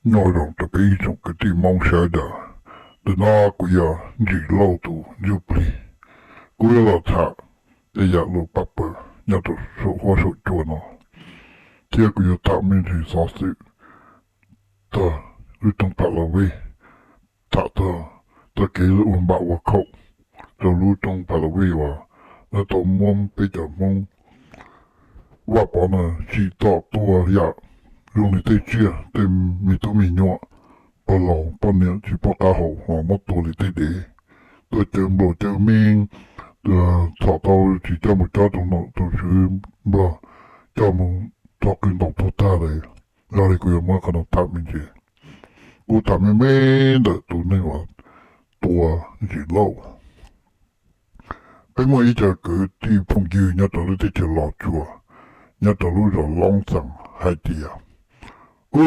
Nyob zoo rau peb ib tsoom kwv tij Hmoob sawv daws, ntawm no kuv yog Ntsis Lauj tus ntsuj plig. Kuv yuav los tham tej yam lus paj pawg nyob rau saum huab saum cua no, thiab kuv yuav tham me ntsis xov xwm txog lub roob Pha La Vej, tham txog txoj kev ua npam ua khaum rau lub roob Pha La Vej uas lawv tau muab peb cov Hmoob Vaj Pov no tsim txom tua yam zoo li tej tsiaj tej me tub me nyuam, pog laus poj niam tsis paub qab hau ho muab tua li tej dev, tuaj cawv nplaum cawv meej, txhom tau tsis coj mus cob rau nom rau tswv Nplog, coj mus txog qw ntaus tuag tag li. Yog li kuv yuav muab qhov no tham me ntsis. Kuv tham me me ntawm tus neeg uas tua Ntsis Lauj. Peb muaj ib co kwv tij phooj ywg nyob rau lub teb chaws Los Tsuas, nyob rau lub zos Loob Xees hais tias, ub,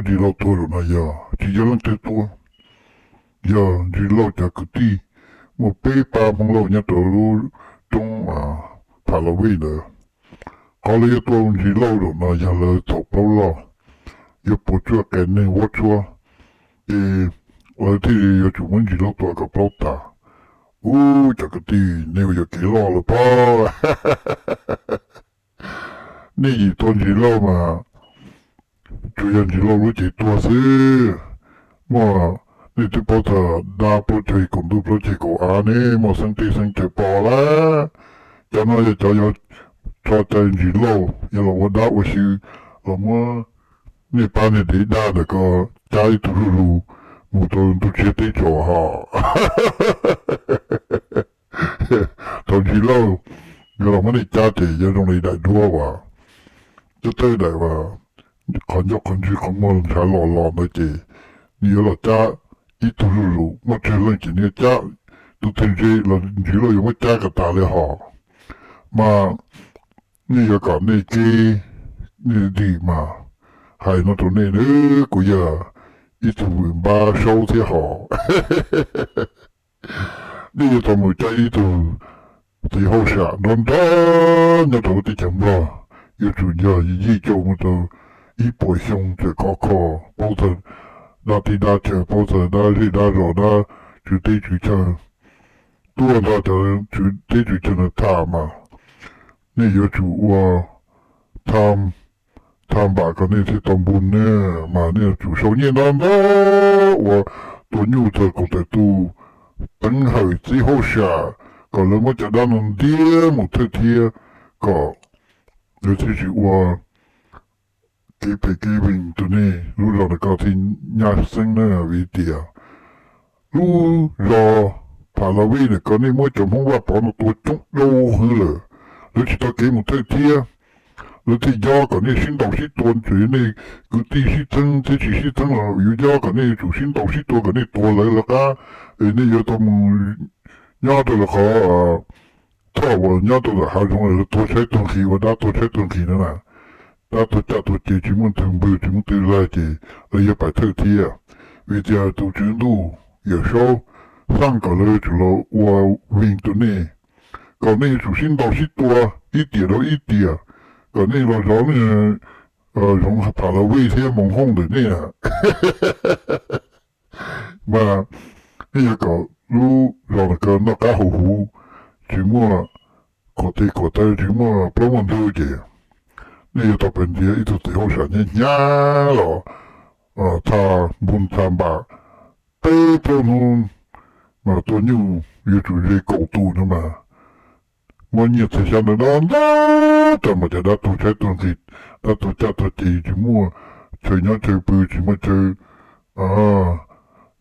Ntsis Lauj tuag zaum no yog tsis yog leej twg tua, yog Ntsis Lauj cov kwv tij, muaj peb pab Hmoob Lauj nyob rau lub roob Pha La Vej ntawd. Qhov lawv yuav tua Ntsis Lauj zaum no yog lawv txhaum plaub loj, yuav puas tsuaj qias neeg vuab tshuab, ces lawv thiaj li yuav tsum muab Ntsis Lauj tua kom plaub tas. Ub, cov kwv tij, nej ua yuam kev loj lawm pob. Nej yim tua Ntsis Lauj mas tsuas yog Ntsis Lauj lub cev tuag xwb. Muaj, nej twb paub txog dab plaub ceg kaum ntuj plaub ceg kaum av ne, muaj xeeb teb xeeb chaw pom lawm. Cov no yog cov yuav tso cai Ntsis Lauj yuav los ua dab ua xyw, los muab nej pab niag dev dab ntawm ko cab ib tug zuj zus mus rau ntuj tsiab teb tsaus hos. Thaum Ntsis Lauj yuav los muab nej cab ces yuav zoo li daim duab uas, cov tawb daim uas qhov ncauj qhov ntswg qhov muag ntshav los los ntawd ces nws yuav los cab ib tug zuj zus, muaj tsawg leej ces nws yuav cab, tus twg ntse los Ntsis Lauj yuav muab cab kom tas li hos. Mas nej yuav kom nej kev, nej dim mas, hais no rau nej nawb, kuv yog ib tug vwm npab saub thiab hos. Nej yuav tau mus coj ib tug txiv hauj sam nrov nrov nyob rau lub teb chaws Nplog, yuav tsum yog yim caum mus rau ib puas xyoo txawm khov kho, paub txog dab teb dab chaw, paub txog dab zej dab zos, dab tswv teb tswv chaw, tuaj nrog cov tswv teb tswv chaw ntawd tham mas nej yuav tsum ua tham tham npam kom nej thiaj tau npu ne, mas nej yuav tsum sau nyiaj nrov nrov ua tua nyuj txog kaum tawm tus teev hawm txiv hauj sam kom lawv muab cov dab no ntiab mus thawj thiab, kom lawv thiaj tsis ua kev phem kev vees rau nej lub zos ntawm ko thiaj nyab xeeb na. Vim tias lub zos Pha La Vej ntawm ko nej muab cov Hmoob Vaj Pov no tua coob dau heev lawm, lawv tsis tau kev mus thawj thiab. Lawv thiaj yob kom nej sib ntaus sib tua, tsuas yog nej kwv tij sib txeeb thiab tsis sib txeeb los yuav yob kom nej yuav tsum sib ntaus sib tua kom nej tua lawv lawv qab, es nej yuav tau mus nyob rau lawv qhov thoj uas nyob rau ntawm hav zoov, lawv tuag tshaib tuag nqhis ua dab tuag tshaib tuag nqhis no na. Dab tuag caj tuag ces tsis muaj twg npwg tsis muaj twg laig ces lawv yuav pais thawj thiab. Vim tias tus tswv ntuj Yawm Saub xaj kom lawv yuav tsum los ua vees rau nej, kom nej yuav tsum sib ntaus sib tua ib tiam rau ib tiam, kom nej los zov nej zoov Pha La Vej thiab Moos Hooj ntawm nej. Mas nej yuav kom lub zos ntawm ko noj qab haus huv, tsis muaj khuam tes khuam taw, tsis muaj plaub muaj ntug ces nej yuav tau pais ntiav ib tug txiv hauj sam hnyav hnyav los tha npu tha npam peb plaub hnub, mas tua nyuj yuav tsum ze kaum tus no mas muab nyiaj txiag xyab ntawv dab ntau rau mas cov dab tuag tshaib tuag nqhis, dab tuag caj tuag ces tsis muaj chaw nyob chaw pw, tsis muaj chaw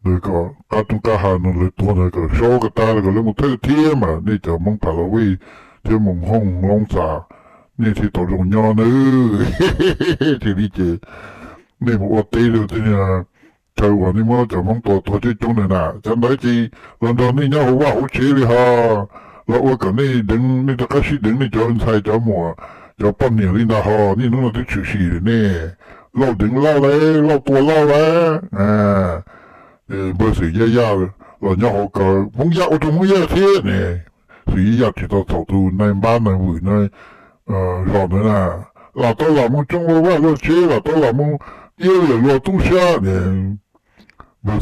ntawd kom qab roob qab hav no lawv tuag ntawd kom saub kom tag kom lawv mus thawj thiab mas nej cov Hmoob Pha La Vej thiab Moos Hooj Loob Xas nej thiaj tau zoo nyob nawb. Tsis li ces nej mus ua teb rau tej chaw uas nej muab cov Hmoob tua tuag coob coob ntawd na, cov ntawd ces los nrog nej nyob hauv vaj hauv tsev li ho, los ua kom nej deev, nej rov qab sib deev nej cov ntxhais cov muam cov poj niam li ntag ho. Nej hnub no twb tshwm sim lawm ne, Lauj deev Lauj lawm, Lauj tua Lauj lawm. Npawg Xwm Yaj Yaj los nyob hauv ko, Hmoob Yaj ua rau Hmoob Yaj thiab ne. Xwm Yaj Yaj tsis tau txhaum tus nai npab nai vwm na, zos ntawd na, lam tau lam mus tsoo ua vaj ua tsev, lam tau lam mus iab li luag tub sab ne. Npawg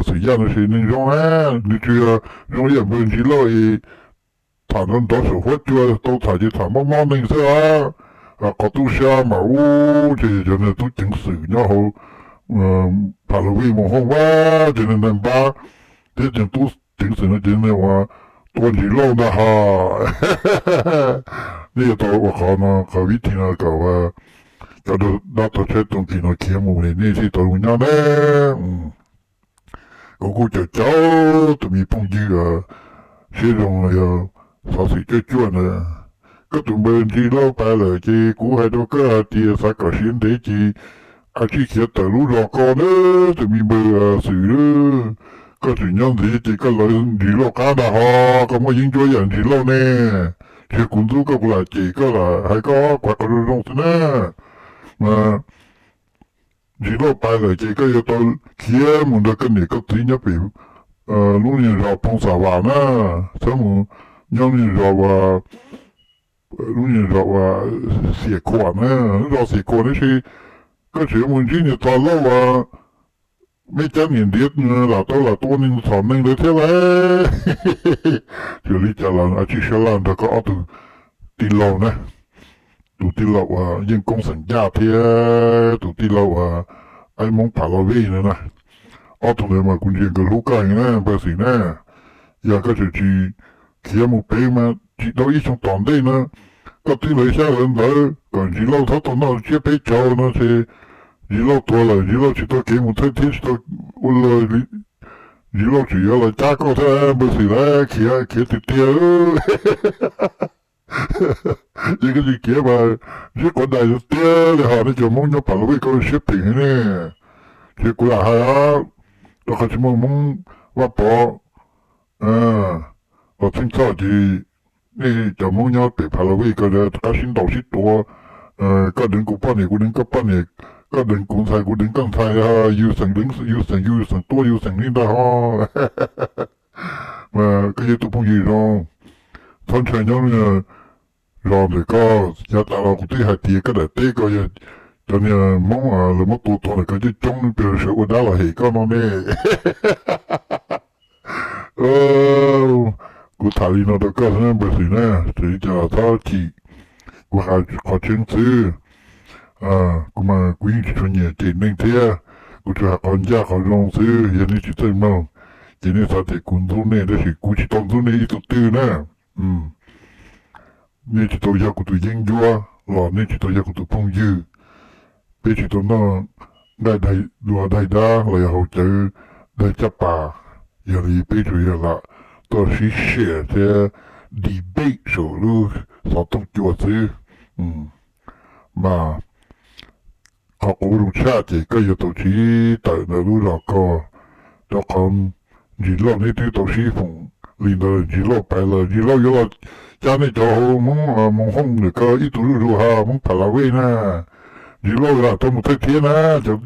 Xwm Yaj no ces neeg zoo na, nws tsis yog zoo ib yam npawg Ntsis Lauj es tham nrov nrov saum huab cua, tau tham ces tham mob mob neeg xwb. Qhov tub sab mas ub ces cov niag tub ceev xwm nyob hauv Pha Las Vij Mus Hooj Vab ces nws npab thiab ces tub ceev xwm no ces nws ua tua Ntsis Lauj ntag ho. Nej yuav tau ua qhov no, qhov vib thi no kom cov dab tog tshaib tug nqhis no khiav mus li nej thiaj tau zoo nyob ne. Kuv kuj caum caum tus me phooj ywg siab zoo yog xov xwm cuaj cuaj ntawd. Koj tus npawg Ntsis Lauj pais lawm ces kuv hais rau koj hais tias xav kom siav ntev ces a tsij khiav tawm lub zos ko na, tus me npawg Xwm. Koj tseem nyob ntxiv ces koj lawv Ntsis Lauj qab ntag ho, koj muaj yeeb ncuab yam Ntsis Lauj ne. Tsis yog kuv ntxub koj, kuv lam cem koj, lam hais koj kuv qhov zoo zoo xwb na. Mas Ntsis Lauj pais lawm ces koj yuav tau khiav mus nrog koj niam koj txiv nyob pem lub niag zos Phooj Xa Vam na, txhob mus nyob lub niag zos uas, lub niag zos uas Xiam Khuam na, lub zos Xiam Khuam na ces koj tseem yuav mus ntsib niag tog lauj uas Meb Cab niam ntiav lam tau lam tua neeg txhom neeg lawm thiab lauj. Txawm li cas los a tsij sab laj nrog koj ob tug tij laug na, tus tij laug uas Yeej Koob xeem Yaj thiab tus tij laug uas Aib Hmoob Pha Las Vij no na. Ob tug ntawd mas kuv ntsia nkawd hlub koj heev na npawg Xwm na. Yog koj tseem tsis khiav mus pem mas tsis tau ib xyoo tom ntej no koj twb lawv xyab lawv ntawv kom Ntsis Lauj txhob tau noj tsiab peb caug no ces Ntsis Lauj tuag lawm, Ntsis Lauj tsis tau kev mus thawj thiab tsis tau ua luag li, Ntsis Lauj tseem yuav los cab koj thiab npawg Xwm lauj, khiav khiav tiag tiag. Ces koj tsis khiav mas ntsib quav dais tiag li ho, nej cov Hmoob nyob Pha Las Vij koj siab phem heev ne. Ces kuv lam hais rau qhov tsis muaj Hmoob Vaj Pov los txheej txhoj ces nej cov Hmoob nyob pem Pha Las Vij ko rov qab sib ntaus sib tua, koj deev kuv poj niam kuv deev koj poj niam, koj deev kuv ntxhais kuv deev koj ntxhais, yus xeem deev yus xeem, yus xeem tua yus xeem li ntag ho. Mas koj yog tus phooj ywg zoo, txhob ntshai nyob zos ntawm koj, yav tas los kuv twb hais tias koj daim teb ko yog cov niag Hmoob lawv muab tua tuag ntawm ko coob coob, pes sawv ua dab los hem koj no ne. Kuv tham li no rau koj xwb npawg Xwm na, txawm li cas los txhob chim, kuv hais qhov tseeb xwb. Kuv mas kuv yeej tsis tshua nyiam cem neeg thiab, kuv tsuas hais qhov ncaj qhov zoo xwb. Yog nej tsis txawj mloog ces nej xav tias kuv ntxub nej, tab sis kuv tsis tau ntxub nej ib tug twg na. Nej tsis tau yog kuv tus yeeb ncuab los nej tsis tau yog kuv tus phooj ywg. Peb tsis tau noj nqaij duav daig dab los yog haus cawv daig caj pas. Yog li peb tsuas yog lam tuaj sib sam thiab debate saum lub xov tooj cua xwb. Mas qhov quav zoo tshaj ces koj yuav tau tsiv tawm ntawm lub zos ko, rau qhov Ntsis Lauj neb twb tau sib foom li ntawd, Ntsis Lauj pais lawm, Ntsis Lauj yuav los cab nej cov hauv Hmoob Mus Hooj ntawm ko ib tug zuj zus ha, Hmoob Pha Las Vij na. Ntsis Lauj yuav lam tau mus thawj thiab na, cov